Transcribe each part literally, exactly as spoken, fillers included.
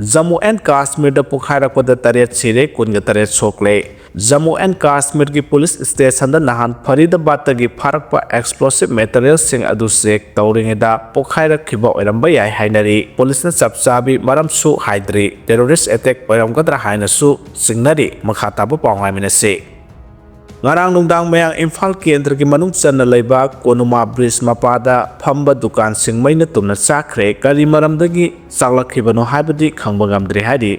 Jammu and ꯀꯥꯁꯃꯤꯔꯗ ꯄꯣꯈꯥꯏꯔꯛꯄꯗ ꯇꯔꯦꯠ ꯁꯤꯔꯦ, ꯀꯨꯟꯒ ꯇꯔꯦꯠ ꯁꯣꯛꯂꯦ꯫ ꯖꯝꯃꯨ ꯑꯦꯟ ꯀꯥꯁꯃꯤꯔꯒꯤ ꯄꯨꯂꯤꯁ ꯁ꯭ꯇꯦꯁꯟꯗ ꯅꯍꯥꯟ ꯐꯔꯤꯗꯥꯕꯥꯗꯇꯒꯤ ꯐꯥꯔꯛꯄ ꯑꯦꯛꯁꯄ꯭ꯂꯣꯁꯤꯚ ꯃꯦꯇꯔꯤꯌꯦꯜꯁꯤꯡ ꯑꯗꯨ ꯆꯦꯛ ꯇꯧꯔꯤꯉꯩꯗ ꯄꯣꯈꯥꯏꯔꯛꯈꯤꯕ ꯑꯣꯏꯔꯝꯕ ꯌꯥꯏ ꯍꯥꯏꯅꯔꯤ꯫ ꯄꯨꯂꯤꯁꯅ ꯆꯞ ꯆꯥꯕꯤ ꯃꯔꯝꯁꯨ ꯍꯥꯏꯗ꯭ꯔꯤ꯫ ꯇꯦꯔꯣꯔꯤꯁ ꯑꯦꯇꯦꯛ ꯑꯣꯏꯔꯝꯒꯗ꯭ꯔꯥ ꯍꯥꯏꯅꯁꯨ ꯆꯤꯡꯅꯔꯤ꯫ ꯃꯈꯥ ꯇꯥꯕ ꯄꯥꯎ ꯉꯥꯏꯃꯤꯟꯅꯁꯤ꯫ ꯉꯔꯥꯡ ꯅꯨꯡꯗꯥꯡ ꯃꯌꯥꯡ ꯏꯝꯐꯥꯜ ꯀꯦꯟꯗ꯭ꯔꯒꯤ ꯃꯅꯨꯡ ꯆꯟꯅ ꯂꯩꯕ ꯀꯣꯅꯨꯃꯥ ꯕ꯭ꯔꯤꯖ ꯃꯄꯥꯗ ꯐꯝꯕ ꯗꯨꯀꯥꯟꯁꯤꯡ ꯃꯩꯅ ꯇꯨꯝꯅ ꯆꯥꯛꯈ꯭ꯔꯦ꯫ ꯀꯔꯤ ꯃꯔꯝꯗꯒꯤ ꯆꯥꯛꯂꯛꯈꯤꯕꯅꯣ ꯍꯥꯏꯕꯗꯤ ꯈꯪꯕ ꯉꯝꯗ꯭ꯔꯤ ꯍꯥꯏꯔꯤ꯫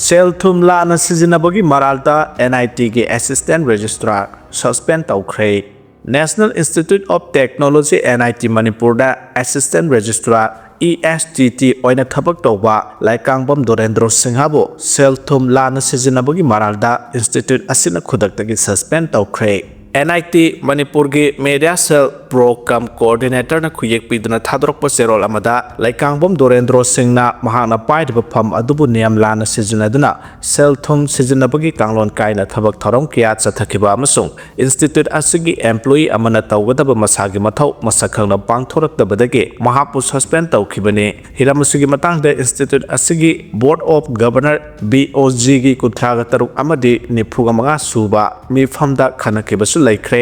ꯁꯦꯜ ꯊꯨꯝ ꯂꯥꯟꯅ ꯁꯤꯖꯤꯟꯅꯕꯒꯤ ꯃꯔꯥꯜꯗ NITꯒꯤ assistant registrar suspend ꯇꯧꯈ꯭ꯔꯦ꯫ National Institute of Technology, NIT ꯃꯅꯤꯄꯨꯔꯗ assistant registrar, ESTT ꯑꯣꯏꯅ ꯊꯕꯛ ꯇꯧꯕ ꯂꯩꯀꯥꯡꯕꯝ ꯗꯣꯔꯦꯟꯗ꯭ꯔꯣ ꯁꯤꯡꯍꯕꯨ ꯁꯦꯜ ꯊꯨꯝ ꯂꯥꯟꯅ ꯁꯤꯖꯤꯟꯅꯕꯒꯤ ꯃꯔꯥꯜꯗ institute ꯑꯁꯤꯅ ꯈꯨꯗꯛꯇꯒꯤ suspend ꯇꯧꯈ꯭ꯔꯦ꯫ NIT ꯃꯅꯤꯄꯨꯔꯒꯤ media cell pro cum coordinatorꯅ ꯈꯨꯌꯦꯛ ꯄꯤꯗꯨꯅ ꯊꯥꯗꯣꯔꯛꯄ ꯆꯦꯔꯣꯜ ꯑꯃꯗ, ꯂꯩꯀꯥꯡꯕꯝ ꯗꯣꯔꯦꯟꯗ꯭ꯔꯣ ꯁꯤꯡꯅ ꯃꯍꯥꯛꯅ ꯄꯥꯏꯔꯤꯕ ꯐꯝ ꯑꯗꯨꯕꯨ ꯅꯤꯌꯝ ꯂꯥꯟꯅ ꯁꯤꯖꯤꯟꯅꯗꯨꯅ ꯁꯦꯜ ꯊꯨꯝ ꯁꯤꯖꯤꯟꯅꯕꯒꯤ ꯀꯥꯡꯂꯣꯟ ꯀꯥꯏꯅ ꯊꯕꯛ ꯊꯧꯔꯝ ꯀꯌꯥ ꯆꯠꯊꯈꯤꯕ ꯑꯃꯁꯨꯡ institute ꯑꯁꯤꯒꯤ employee ꯑꯃꯅ ꯇꯧꯒꯗꯕ ꯃꯁꯥꯒꯤ ꯃꯊꯧ ꯃꯁꯛ ꯈꯪꯅ ꯄꯥꯡꯊꯣꯔꯛꯇꯕꯗꯒꯤ ꯃꯍꯥꯛꯄꯨ suspend ꯇꯧꯈꯤꯕꯅꯤ꯫ ꯍꯤꯔꯝ ꯑꯁꯤꯒꯤ ꯃꯇꯥꯡꯗ institute ꯑꯁꯤꯒꯤ Board of Governor, BOGꯒꯤ ꯀꯨꯟꯊ꯭ꯔꯥꯒ ꯇꯔꯨꯛ ꯑꯃꯗꯤ ꯅꯤꯐꯨꯒ ꯃꯉꯥ ꯁꯨꯕ ꯃꯤꯐꯝꯗ ꯈꯟꯅꯈꯤꯕꯁꯨ ꯂꯩꯈ꯭ꯔꯦ꯫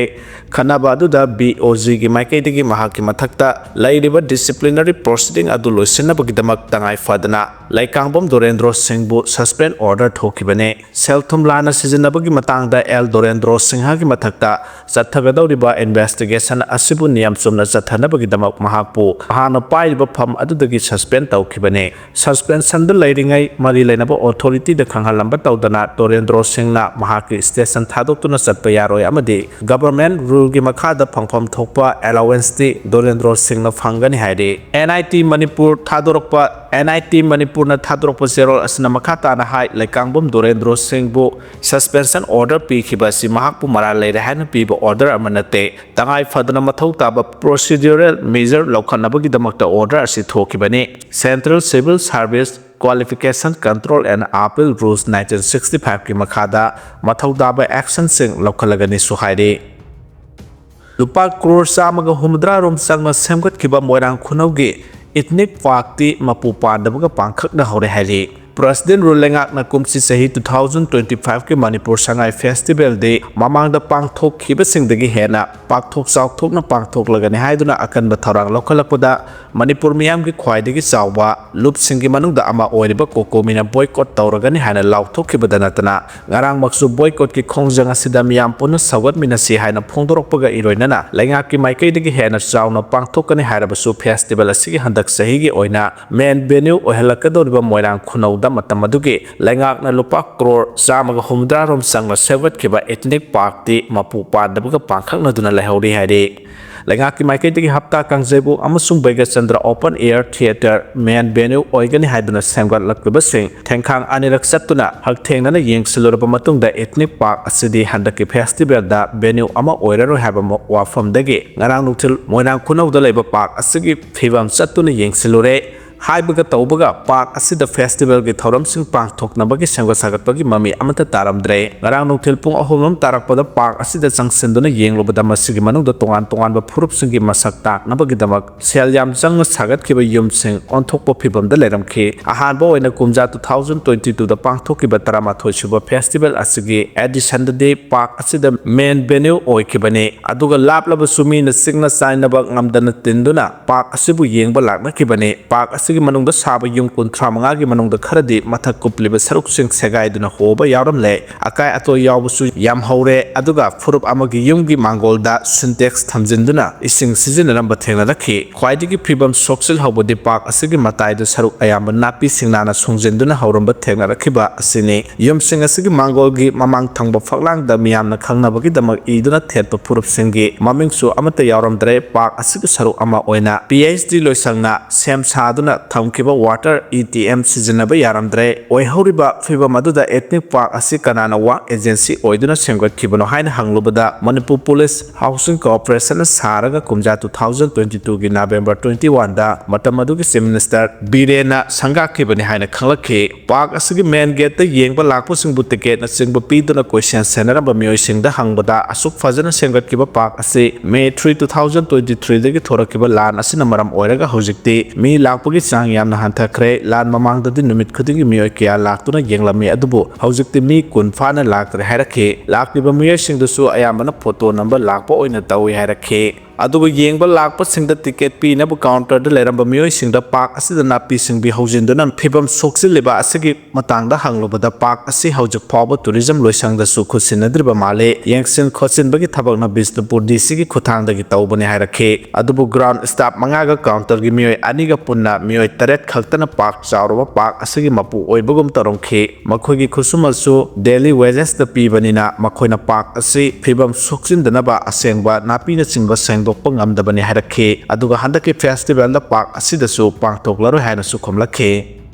ꯈꯟꯅꯕ ꯑꯗꯨꯗ BOGꯒꯤ ꯃꯥꯏꯀꯩꯗꯒꯤ ꯃꯍꯥꯛꯀꯤ ꯃꯊꯛꯇ ꯂꯩꯔꯤꯕ disciplinary proceeding ꯑꯗꯨ ꯂꯣꯏꯁꯤꯟꯅꯕꯒꯤꯗꯃꯛ ꯇꯉꯥꯏ ꯐꯗꯅ ꯂꯩꯀꯥꯡꯕꯝ ꯗꯣꯔꯦꯟꯗ꯭ꯔꯣ ꯁꯤꯡꯕꯨ suspend order ꯊꯣꯛꯈꯤꯕꯅꯤ꯫ ꯁꯦꯜ ꯊꯨꯝ ꯂꯥꯟꯅ ꯁꯤꯖꯤꯟꯅꯕꯒꯤ ꯃꯇꯥꯡꯗ ꯑꯦꯜ ꯗꯣꯔꯦꯟꯗ꯭ꯔꯣ ꯁꯤꯡꯍꯒꯤ ꯃꯊꯛꯇ ꯆꯠꯊꯒꯗꯧꯔꯤꯕ investigation ꯑꯁꯤꯕꯨ ꯅꯤꯌꯝ ꯆꯨꯝꯅ ꯆꯠꯊꯅꯕꯒꯤꯗꯃꯛ ꯃꯍꯥꯛꯄꯨ ꯃꯍꯥꯛꯅ ꯄꯥꯏꯔꯤꯕ ꯐꯝ ꯑꯗꯨꯗꯒꯤ suspend ꯇꯧꯈꯤꯕꯅꯤ꯫ Suspensionꯗ ꯂꯩꯔꯤꯉꯩ ꯃꯔꯤ ꯂꯩꯅꯕ authorityꯗ ꯈꯪꯍꯜꯂꯝꯕ ꯇꯧꯗꯅ ꯗꯣꯔꯦꯟꯗ꯭ꯔꯣ ꯁꯤꯡꯅ ꯃꯍꯥꯛꯀꯤ station ꯊꯥꯗꯣꯛꯇꯨꯅ ꯆꯠꯄ ꯌꯥꯔꯣꯏ ꯑꯃꯗꯤ government ruleꯒꯤ ꯃꯈꯥꯗ ꯐꯪꯐꯝ ꯊꯣꯛꯄ allowanceꯇꯤ ꯗꯣꯔꯦꯟꯗ꯭ꯔꯣ ꯁꯤꯡꯅ ꯐꯪꯒꯅꯤ ꯍꯥꯏꯔꯤ꯫ NIT ꯃꯅꯤꯄꯨꯔ ꯊꯥꯗꯣꯔꯛꯄ, NIT ꯃꯅꯤꯄꯨꯔꯅ ꯊꯥꯗꯣꯔꯛꯄ ꯆꯦꯔꯣꯜ ꯑꯁꯤꯅ ꯃꯈꯥ ꯇꯥꯅ ꯍꯥꯏ, ꯂꯩꯀꯥꯡꯕꯝ ꯗꯣꯔꯦꯟꯗ꯭ꯔꯣ ꯁꯤꯡꯕꯨ suspension order ꯄꯤꯈꯤꯕ ꯑꯁꯤ ꯃꯍꯥꯛꯄꯨ ꯃꯔꯥꯜ ꯂꯩꯔꯦ ꯍꯥꯏꯅ ꯄꯤꯕ order ꯑꯃ ꯅꯠꯇꯦ꯫ ꯇꯉꯥꯏ ꯐꯗꯅ ꯃꯊꯧ ꯇꯥꯕ procedural measure ꯂꯧꯈꯠꯅꯕꯒꯤꯗꯃꯛꯇ order ꯑꯁꯤ ꯊꯣꯛꯈꯤꯕꯅꯤ꯫ Central Civil Service Qualification Control and Appeal Rules nineteen sixty fiveꯀꯤ ꯃꯈꯥꯗ ꯃꯊꯧ ꯇꯥꯕ actionꯁꯤꯡ ꯂꯧꯈꯠꯂꯒꯅꯤꯁꯨ ꯍꯥꯏꯔꯤ꯫ ꯂꯨꯄꯥ ꯀ꯭ꯔꯣꯔ ꯆꯥꯝꯃꯒ ꯍꯨꯝꯐꯨꯇꯔꯥ ꯔꯣꯝ ꯆꯪꯅ ꯁꯦꯝꯒꯠꯈꯤꯕ ꯃꯣꯏꯔꯥꯡ ꯈꯨꯅꯧꯒꯤ Ethnic Parkꯇꯤ ꯃꯄꯨ ꯄꯥꯟꯗꯕꯒ ꯄꯥꯡꯈꯛꯅ ꯍꯧꯔꯦ ꯍꯥꯏꯔꯤ꯫ President Rule ꯂꯩꯉꯥꯛꯅ ꯀꯨꯝꯁꯤ ꯆꯍꯤ two thousand twenty five ꯀꯤ ꯃꯅꯤꯄꯨꯔ ꯁꯉꯥꯏ Festivalꯗꯤ ꯃꯃꯥꯡꯗ ꯄꯥꯡꯊꯣꯛꯈꯤꯕꯁꯤꯡꯗꯒꯤ ꯍꯦꯟꯅ ꯄꯥꯛꯊꯣꯛ ꯆꯥꯎꯊꯣꯛꯅ ꯄꯥꯡꯊꯣꯛꯂꯒꯅꯤ ꯍꯥꯏꯗꯨꯅ ꯑꯀꯟꯕ ꯊꯧꯔꯥꯡ ꯂꯧꯈꯠꯂꯛꯄꯗ, ꯃꯅꯤꯄꯨꯔ ꯃꯤꯌꯥꯝꯒꯤ ꯈ꯭ꯋꯥꯏꯗꯒꯤ ꯆꯥꯎꯕ ꯂꯨꯞꯁꯤꯡꯒꯤ ꯃꯅꯨꯡꯗ ꯑꯃ ꯑꯣꯏꯔꯤꯕ COCOMIꯅ boycott ꯇꯧꯔꯒꯅꯤ ꯍꯥꯏꯅ ꯂꯥꯎꯊꯣꯛꯈꯤꯕꯗ ꯅꯠꯇꯅ, ꯉꯔꯥꯡꯃꯛꯁꯨ boycottꯀꯤ ꯈꯣꯡꯖꯪ ꯑꯁꯤꯗ ꯃꯤꯌꯥꯝ ꯄꯨꯟꯅ ꯁꯧꯒꯠꯃꯤꯟꯅꯁꯤ ꯍꯥꯏꯅ ꯐꯣꯡꯗꯣꯔꯛꯄꯒ ꯏꯔꯣꯏꯅꯅ ꯂꯩꯉꯥꯛꯀꯤ ꯃꯥꯏꯀꯩꯗꯒꯤ ꯍꯦꯟꯅ ꯆꯥꯎꯅ ꯄꯥꯡꯊꯣꯛꯀꯅꯤ ꯍꯥꯏꯔꯕꯁꯨ, festival ꯑꯁꯤꯒꯤ ꯍꯟꯗꯛ ꯆꯍꯤꯒꯤ ꯑꯣꯏꯅ main venue ꯑꯣꯏꯍꯜꯂꯛꯀꯗꯧꯔꯤꯕ ꯃꯣꯏꯔꯥꯡ ꯈꯨꯅꯧꯗ ꯃꯇꯝ ꯑꯗꯨꯒꯤ ꯂꯩꯉꯥꯛꯅ ꯂꯨꯄꯥ ꯀ꯭ꯔꯣꯔ ꯆꯥꯝꯃꯒ ꯍꯨꯝꯗ꯭ꯔꯥ ꯔꯣꯝ ꯆꯪꯅ ꯁꯦꯝꯒꯠꯈꯤꯕ Ethnic Parkꯇꯤ ꯃꯄꯨ ꯄꯥꯟꯗꯕꯒ ꯄꯥꯡꯈꯛꯅꯗꯨꯅ ꯂꯩꯍꯧꯔꯤ ꯍꯥꯏꯔꯤ꯫ ꯂꯩꯉꯥꯛꯀꯤ ꯃꯥꯏꯀꯩꯗꯒꯤ ꯍꯞꯇꯥ ꯀꯥꯡꯖꯩꯕꯨꯡ ꯑꯃꯁꯨꯡ ꯕꯩꯒꯆꯟꯗ꯭ꯔ open air theatre main venue ꯑꯣꯏꯒꯅꯤ ꯍꯥꯏꯗꯨꯅ ꯁꯦꯝꯒꯠꯂꯛꯂꯤꯕꯁꯤꯡ ꯊꯦꯡꯈꯥꯡ ꯑꯅꯤꯔꯛ ꯆꯠꯇꯨꯅ ꯍꯛꯊꯦꯡꯅꯅ ꯌꯦꯡꯁꯤꯜꯂꯨꯔꯕ ꯃꯇꯨꯡꯗ, Ethnic Park ꯑꯁꯤꯗꯤ ꯍꯟꯗꯛꯀꯤ festivalꯗ venue ꯑꯃ ꯑꯣꯏꯔꯔꯣꯏ ꯍꯥꯏꯕ ꯃ-, ꯋꯥꯐꯝꯗꯒꯤ ꯉꯔꯥꯡ ꯅꯨꯡꯊꯤꯜ ꯃꯣꯏꯔꯥꯡ ꯈꯨꯅꯧꯗ ꯂꯩꯕ park ꯑꯁꯤꯒꯤ ꯐꯤꯕꯝ ꯆꯠꯇꯨꯅ ꯌꯦꯡꯁꯤꯜꯂꯨꯔꯦ꯫ ꯍꯥꯏꯕꯒ ꯇꯧꯕꯒ park ꯑꯁꯤꯗ festivalꯒꯤ ꯊꯧꯔꯝꯁꯤꯡ ꯄꯥꯡꯊꯣꯛꯅꯕꯒꯤ ꯁꯦꯝꯒꯠ ꯁꯥꯒꯠꯄꯒꯤ ꯃꯃꯤ ꯑꯃꯠꯇ ꯇꯥꯔꯝꯗ꯭ꯔꯦ꯫ ꯉꯔꯥꯡ ꯅꯨꯡꯊꯤꯜ ꯄꯨꯡ ꯑꯍꯨꯝ ꯂꯣꯝ ꯇꯥꯔꯛꯄꯗ park ꯑꯁꯤꯗ ꯆꯪꯁꯤꯟꯗꯨꯅ ꯌꯦꯡꯂꯨꯕꯗ, ꯃꯁꯤꯒꯤ ꯃꯅꯨꯡꯗ ꯇꯣꯉꯥꯟ ꯇꯣꯉꯥꯟꯕ ꯐꯨꯔꯨꯞꯁꯤꯡꯒꯤ ꯃꯁꯛ ꯇꯥꯛꯅꯕꯒꯤꯗꯃꯛ ꯁꯦꯜ ꯌꯥꯝ ꯆꯪꯅ ꯁꯥꯒꯠꯈꯤꯕ ꯌꯨꯝꯁꯤꯡ ꯑꯣꯟꯊꯣꯛꯄ ꯐꯤꯕꯝꯗ ꯂꯩꯔꯝꯈꯤ꯫ ꯑꯍꯥꯟꯕ ꯑꯣꯏꯅ ꯀꯨꯝꯖꯥ two thousand twenty twoꯗ ꯄꯥꯡꯊꯣꯛꯈꯤꯕ ꯇꯔꯥꯃꯥꯊꯣꯏ ꯁꯨꯕ festival ꯑꯁꯤꯒꯤ editionꯗꯗꯤ park ꯑꯁꯤꯗ main venue ꯑꯣꯏꯈꯤꯕꯅꯤ꯫ ꯑꯗꯨꯒ ꯂꯥꯞꯂꯕꯁꯨ ꯃꯤꯅ ꯆꯤꯛꯅ ꯆꯥꯏꯅꯕ ꯉꯝꯗꯅ ꯇꯤꯟꯗꯨꯅ park ꯑꯁꯤꯕꯨ ꯌꯦꯡꯕ ꯂꯥꯛꯅꯈꯤꯕꯅꯤ꯫ Park ꯑꯁꯤꯒꯤ ꯃꯅꯨꯡꯗ ꯁꯥꯕ ꯌꯨꯝ ꯀꯨꯟꯊ꯭ꯔꯥ ꯃꯉꯥꯒꯤ ꯃꯅꯨꯡꯗ ꯈꯔꯗꯤ ꯃꯊꯛ ꯀꯨꯞꯂꯤꯕ ꯁꯔꯨꯛꯁꯤꯡ ꯁꯦꯒꯥꯏꯗꯨꯅ ꯍꯣꯕ ꯌꯥꯎꯔꯝꯂꯦ꯫ ꯑꯀꯥꯏ ꯑꯇꯣꯏ ꯌꯥꯎꯕꯁꯨ ꯌꯥꯝ ꯍꯧꯔꯦ꯫ ꯑꯗꯨꯒ ꯐꯨꯔꯨꯞ ꯑꯃꯒꯤ ꯌꯨꯝꯒꯤ ꯃꯥꯡꯒꯣꯜꯗ Sintex ꯊꯝꯖꯤꯟꯗꯨꯅ ꯏꯁꯤꯡ ꯁꯤꯖꯤꯟꯅꯔꯝꯕ ꯊꯦꯡꯅꯔꯛꯈꯤ꯫ ꯈ꯭ꯋꯥꯏꯗꯒꯤ ꯐꯤꯕꯝ ꯁꯣꯛꯆꯤꯜꯍꯧꯕꯗꯤ park ꯑꯁꯤꯒꯤ ꯃꯇꯥꯏꯗ ꯁꯔꯨꯛ ꯑꯌꯥꯝꯕ ꯅꯥꯄꯤ ꯁꯤꯡꯅꯥꯅ ꯁꯨꯡꯖꯤꯟꯗꯨꯅ ꯍꯧꯔꯝꯕ ꯊꯦꯡꯅꯔꯛꯈꯤꯕ ꯑꯁꯤꯅꯤ꯫ ꯌꯨꯝꯁꯤꯡ ꯑꯁꯤꯒꯤ ꯃꯥꯡꯒꯣꯜꯒꯤ ꯃꯃꯥꯡ ꯊꯪꯕ ꯐꯛꯂꯥꯡꯗ ꯃꯤꯌꯥꯝꯅ ꯈꯪꯅꯕꯒꯤꯗꯃꯛ ꯏꯗꯨꯅ ꯊꯦꯠꯄ ꯐꯨꯔꯨꯞꯁꯤꯡꯒꯤ ꯃꯃꯤꯡꯁꯨ ꯑꯃꯠꯇ ꯌꯥꯎꯔꯝꯗ꯭ꯔꯦ꯫ Park ꯑꯁꯤꯒꯤ ꯁꯔꯨꯛ ꯑꯃ ꯑꯣꯏꯅ PhD ꯂꯣꯏꯁꯪꯅ ꯁꯦꯝ ꯁꯥꯗꯨꯅ ꯊꯝꯈꯤꯕ ꯋꯥꯇꯔ ꯏ ꯇꯤ ꯑꯦꯝ ꯁꯤꯖꯤꯟꯅꯕ ꯌꯥꯔꯝꯗ꯭ꯔꯦ꯫ ꯑꯣꯏꯍꯧꯔꯤꯕ ꯐꯤꯕꯝ ꯑꯗꯨꯗ ethnic park ꯑꯁꯤ ꯀꯅꯥꯅ work agency ꯑꯣꯏꯗꯨꯅ ꯁꯦꯝꯒꯠꯈꯤꯕꯅꯣ ꯍꯥꯏꯅ ꯍꯪꯂꯨꯕꯗ, ꯃꯅꯤꯄꯨꯔ ꯄꯨꯂꯤꯁ, housing corporationꯅ ꯁꯥꯔꯒ ꯀꯨꯝꯖꯥ two thousand twenty twoꯒꯤ November twenty oneꯗ ꯃꯇꯝ ꯑꯗꯨꯒꯤ Chief Minister ꯕꯤꯔꯦꯟꯅ ꯁꯪꯒꯥꯈꯤꯕꯅꯤ ꯍꯥꯏꯅ ꯈꯪꯂꯛꯈꯤ꯫ Park ꯑꯁꯤꯒꯤ main gateꯇ ꯌꯦꯡꯕ ꯂꯥꯛꯄꯁꯤꯡꯕꯨ ticketꯅꯆꯤꯡꯕ ꯄꯤꯗꯨꯅ ꯀꯣꯏꯁꯦꯟ ꯁꯦꯟꯅꯔꯝꯕ ꯃꯤꯑꯣꯏꯁꯤꯡꯗ ꯍꯪꯕꯗ, ꯑꯁꯨꯛ ꯐꯖꯅ ꯁꯦꯝꯒꯠꯈꯤꯕ park ꯑꯁꯤ May three, two thousand twenty threeꯗꯒꯤ ꯊꯣꯔꯛꯈꯤꯕ ꯂꯥꯟ ꯑꯁꯤꯅ ꯃꯔꯝ ꯑꯣꯏꯔꯒ ꯍꯧꯖꯤꯛꯇꯤ ꯃꯤ ꯂꯥꯛꯄꯒꯤ ꯆꯥꯡ ꯌꯥꯝꯅ ꯍꯟꯊꯈ꯭ꯔꯦ꯫ ꯂꯥꯟ ꯃꯃꯥꯡꯗꯗꯤ ꯅꯨꯃꯤꯠ ꯈꯨꯗꯤꯡꯒꯤ ꯃꯤꯑꯣꯏ ꯀꯌꯥ ꯂꯥꯛꯇꯨꯅ ꯌꯦꯡꯂꯝꯃꯤ, ꯑꯗꯨꯕꯨ ꯍꯧꯖꯤꯛꯇꯤ ꯃꯤ ꯀꯨꯟ ꯐꯥꯅ ꯂꯥꯛꯇ꯭ꯔꯦ ꯍꯥꯏꯔꯛꯈꯤ꯫ ꯂꯥꯛꯂꯤꯕ ꯃꯤꯑꯣꯏꯁꯤꯡꯗꯨꯁꯨ ꯑꯌꯥꯝꯕꯅ photo ꯅꯝꯕ ꯂꯥꯛꯄ ꯑꯣꯏꯅ ꯇꯧꯏ ꯍꯥꯏꯔꯛꯈꯤ꯫ ꯑꯗꯨꯒ ꯌꯦꯡꯕ ꯂꯥꯛꯄꯁꯤꯡꯗ ticket ꯄꯤꯅꯕ counterꯗ ꯂꯩꯔꯝꯕ ꯃꯤꯑꯣꯏꯁꯤꯡꯗ park ꯑꯁꯤꯗ ꯅꯥꯄꯤ ꯁꯤꯡꯕꯤ ꯍꯧꯖꯤꯟꯗꯨꯅ ꯐꯤꯕꯝ ꯁꯣꯛꯆꯤꯜꯂꯤꯕ ꯑꯁꯤꯒꯤ ꯃꯇꯥꯡꯗ ꯍꯪꯂꯨꯕꯗ, park ꯑꯁꯤ ꯍꯧꯖꯤꯛ ꯐꯥꯎꯕ tourism ꯂꯣꯏꯁꯪꯗꯁꯨ ꯈꯨꯠꯁꯤꯟꯅꯗ꯭ꯔꯤꯕ ꯃꯥꯜꯂꯤ꯫ ꯌꯦꯡꯁꯤꯟ ꯈꯣꯠꯆꯤꯟꯕꯒꯤ ꯊꯕꯛꯅ ꯕꯤꯁꯅꯨꯄꯨꯔ ꯗꯤ ꯁꯤꯒꯤ ꯈꯨꯠꯊꯥꯡꯗꯒꯤ ꯇꯧꯕꯅꯤ ꯍꯥꯏꯔꯛꯈꯤ꯫ ꯑꯗꯨꯕꯨ ground staff ꯃꯉꯥꯒ counterꯒꯤ ꯃꯤꯑꯣꯏ ꯑꯅꯤꯒ ꯄꯨꯟꯅ ꯃꯤꯑꯣꯏ ꯇꯔꯦꯠ ꯈꯛꯇꯅ park ꯆꯥꯎꯔꯕ park ꯑꯁꯤꯒꯤ ꯃꯄꯨ ꯑꯣꯏꯕꯒꯨꯝ ꯇꯧꯔꯝꯈꯤ꯫ ꯃꯈꯣꯏꯒꯤ ꯈꯨꯠꯁꯨꯃꯟꯁꯨ daily wagesꯇ ꯄꯤꯕꯅꯤꯅ ꯃꯈꯣꯏꯅ park ꯑꯁꯤ ꯐꯤꯕꯝ ꯁꯣꯛꯆꯤꯟꯗꯅꯕ ꯑꯁꯦꯡꯕ ꯅꯥꯄꯤꯅꯆꯤꯡꯕ ꯁꯦꯡꯗꯣꯛꯄ ꯉꯝꯗꯕꯅꯤ ꯍꯥꯏꯔꯛꯈꯤ꯫ ꯑꯗꯨꯒ ꯍꯟꯗꯛꯀꯤ festivalꯗ park ꯑꯁꯤꯗꯁꯨ ꯄꯥꯡꯊꯣꯛꯂꯔꯣꯏ ꯍꯥꯏꯅꯁꯨ ꯈꯨꯝꯂꯛꯈꯤ꯫